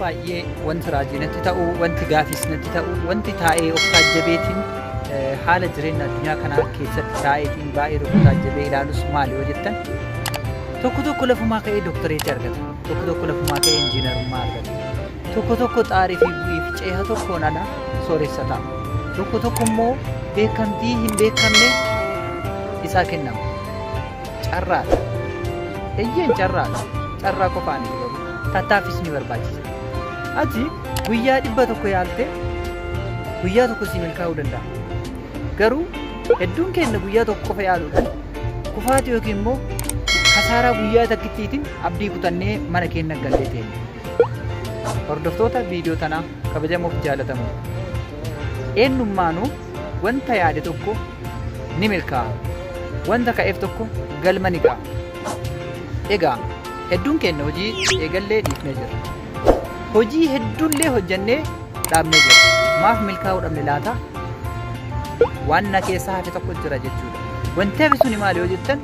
Baay'ee wanti raajii natti ta'u, wanti gaafiis natti ta'u, wanti taa'ee of taajjabeetiin haala jireenya addunyaa kanaa keessatti taa'eetiin baay'ee tokko taajjabee ilaalus maali yoo jettan, tokko tokko lafumaa ka'ee dooktareetii argata, tokko tokko lafumaa ka'ee injiinarummaa argata, tokko tokko xaarii fi bu'ii fi ceha tokkoon ala sooressa ta'a, tokko tokko immoo beekamtii hin beekamne isaa kennama. Carraadha. Eeyyeen carraadha. Carraa qofaan garuu tattaaffis ni barbaachisa. Ati guyyaa 100 yaalte guyyaa tokko si milkaa'uu danda'a. Garuu hedduun keenya guyyaa tokko qofa yaaluudhaan kufaatii yookiin immoo kasaaraa guyyaa takkittiitiin abdii kutannee mana keenya gallee teenya. Hordoftoota viidiyoo tanaa kabajamoof jaalatamoo, eenyummaanuu wanta yaade tokko ni milkaa'a. Wanta ka'eef tokko galma ni ga'a. Egaa hedduun keenya hojii eegallee dhiifnee jirra. Hojii hedduullee hojjannee dhaabnee jirra. Maaf milkaa'uu dhabne laata? Waan na keessaa hafe tokko jira jechuudha. Wanti hafe suni maali yoo jettan,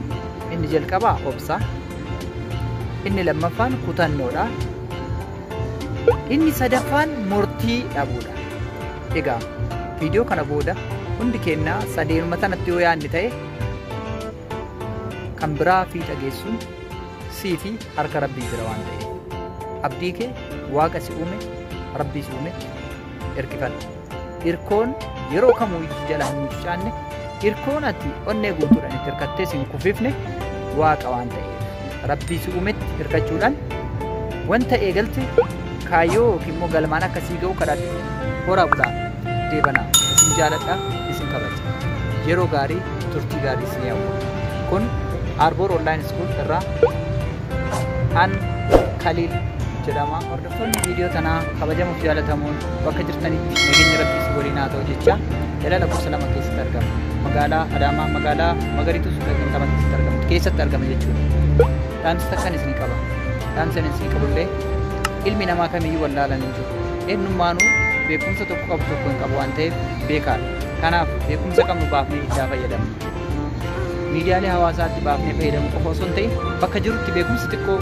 inni jalqabaa obsa. Inni lammaffaan kutannoodha. Inni sadaffaan murtii dhabuudha. Egaa viidiyoo kana booda hundi keenya sadeenuma tanatti yoo yaadne ta'e, kan biraa fiixa geessuun sii fi harka Rabbii jira waan ta'eef. Abdii kee Waaqa si uume, Rabbii si uume hirkifadhu. Hirkoon yeroo kamuu jala hin mucucaanne, hirkoon ati onnee guutuudhaan itti hirkattee si hin kufifne Waaqa waan ta'eef. Rabbii si uumetti hirkachuudhaan wanta eegalte kaayyoo yookiin immoo galmaan akka sii ga'u kadhadhu. Horaa bulaa, deebanaa. Isin jaaladha, isin kabaja. Yeroo gaarii, turtii gaarii isin hawwa. Kun Arboor Online School irraa an Kaliil jedhama. Hordoftoonni viidiyoo tanaa kabajamuuf jaalatamuun, bakka jirtanitti nageenyi Rabbii si waliin haa ta'u jecha, jala lakkoofsa 2 keessatti argama. Magaalaa Adaamaa, magaalaa magariituu Suuqa Qinxama keessatti argamu keessatti argama jechuudha. Dhaamsa takkan isinii qaba. Dhaamsa isinii qabullee, ilmi namaa kamiyyuu wallaalan hin jiru. Eenyummaanuu beekumsa tokko qabu tokko hin qabu waan ta'eef beekaadha. Kanaaf beekumsa qabnu baafnee itti fayyadamna. Miidiyaalee hawaasaatti baafnee fayyadamuu qofa osoo hin ta'in, bakka jirutti beekumsa xiqqoo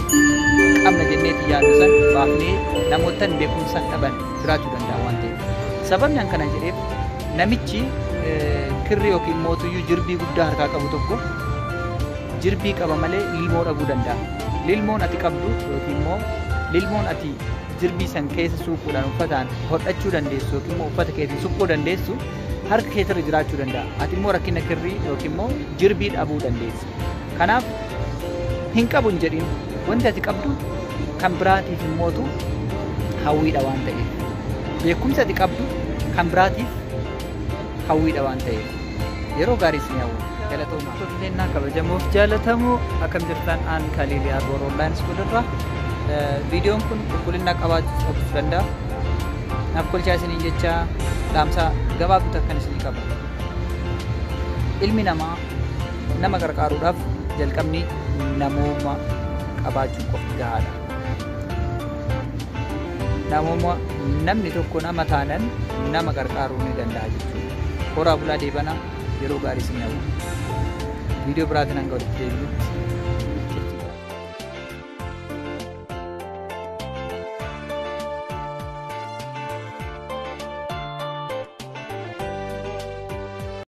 qabna jenneeti yaadnu san baafnee namootan beekumsa dhaban jiraachuu danda'a waan ta'eef. Sababni an kana jedheef, namichi kirri yookiin mootuyyuu jirbii guddaa harkaa qabu tokko jirbii qaba malee lilmoo dhabuu danda'a. Lilmoon ati qabdu yookiin immoo lilmoon ati jirbii san keessa suuquudhaan uffataan hodhachuu dandeessu yookiin immoo uffata keetiin suphuu dandeessu harka keetirra jiraachuu danda'a. Ati immoo rakkina kirrii yookiin immoo jirbii dhabuu dandeessa. Kanaaf hin qabu hin jedhin, wanti ati qabdu kan biraatiif immootu hawwiidha waan ta'eef. Beekumsi ati qabdu kan biraatiif hawwiidha waan ta'eef. Yeroo gaarii isin hawwa. Galatooma. Kennaa kabajamoof jaalatamoo, akkam jirtan? Aan Kaliilii Arboor Online School irraa. Viidiyoon kun qulqullina qabaachuu dhabuu danda'a. Naaf kolchaa isiniin jecha, dhaamsa gabaabduu takkan isinii qaba. Ilmi namaa nama qarqaaruudhaaf jalqabni namooma qabaachuun qofti gahaadha. Namooma, namni tokko nama taanan nama qarqaaruu ni danda'a jechuudha. Horaa bulaa, deebanaa, yeroo gaarii isin hawwa. Viidiyoo biraatiin hanga walitti deebinutti.